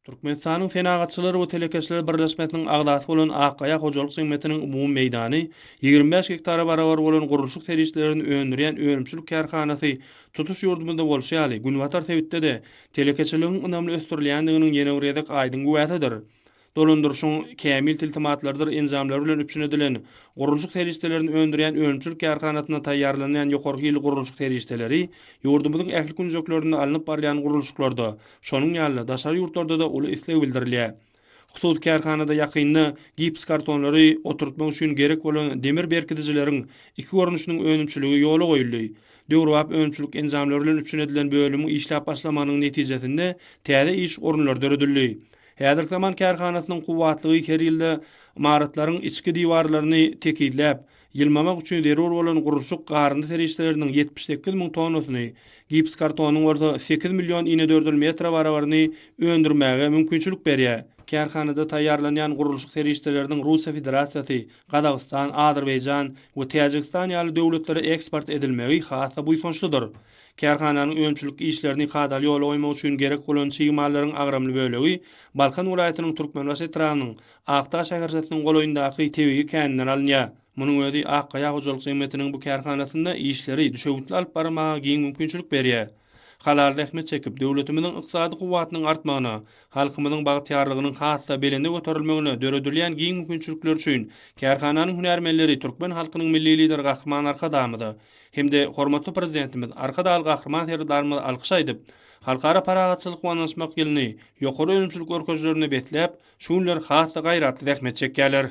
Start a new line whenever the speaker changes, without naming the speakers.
Türkmenistanyň Senagatçylar we telekeçiler birleşmesiniň agzasy bolan Akgaýa hojalyk jemgyýetiniň umumy meýdany 25 gektara barabar bolan gurluşyk serişdelerini öndürýän önümçilik kärhanasy tutuş ýurdumyzda bolşy ýaly, günbatar sebitde-de telekeçiligiň ynamly ösdürilýändiginiň ýene bir gezek aýdyň güwäsidir. Dolandyryşyň kämil tilsimatlarydyr enjamlary bilen üpjün edilen, gurluşyk serişdelerini öndürýän önümçilik kärhanasynda taýýarlanýan ýokary hilli gurluşyk serişdeleri ýurdumyzyň ähli künjeklerinde alnyp barylýan gurluşyklarda, şonuň ýaly-da, daşary ýurtlarda-da uly isleg bildirilýär. Hususy kärhanada ýakynda gips kartonlary oturtmak üçin gerek bolan demir berkidijileriň iki görnüşiniň önümçiligi ýola goýuldy. Döwrebap önümçilik enjamlary bilen üpjün edilen bölümiň işläp başlamagynyň netijesinde täze iş orunlary döredildi. Häzirki zaman kärhanasynyň kuwwatlygy her ýylda ymaratlaryň içki diwarlaryny tekizläp, ýylmamak üçin zerur bolan gurluşyk garyndy serişdeleriniň 78 müň tonnasyny, gipskartonyň bolsa 8 million inedördül metre barabaryny öndürmäge mümkinçilik berýär. Kärhanada taýýarlanýan gurluşyk serişdeleriniň Russiýa Federasiýasy, Gazagystan, Azerbaýjan we Täjigistan ýaly döwletlere eksport edilmegi has-da buýsançlydyr. Kärhananyň önümçilik işlerini kadaly ýola goýmak üçin gerek bolan çig mallaryň agramly bölegi Balkan welaýatynyň Türkmenbaşy etrabynyň Akdag şäherçesiniň golaýyndaky tebigy käninden alynýar. Munuň özi Ak gaýa hojalyk jemgyýetiniň bu kärhanasynda işleri düşewüntli alyp barmaga giň mümkinçilik berýär. Halal zähmet çekip, döwletimiziň ykdysady kuwwatynyň artmagyna, halkymyzyň bagtyýarlygynyň has-da belende göterilmegine döredilýän giň mümkinçilikler üçin kärhananyň hünärmenleri türkmen halkynyň Milli Lideri Gahryman Arkadagymyza hem-de hormatly Prezidentimiz Arkadagly Gahryman Serdarymyza alkyş aýdyp, Halkara parahatçylyk we ynanyşmak ýylyny ýokary önümçilik görkezijilerine besläp, şu günler has-da gaýratly zähmet çekýärler.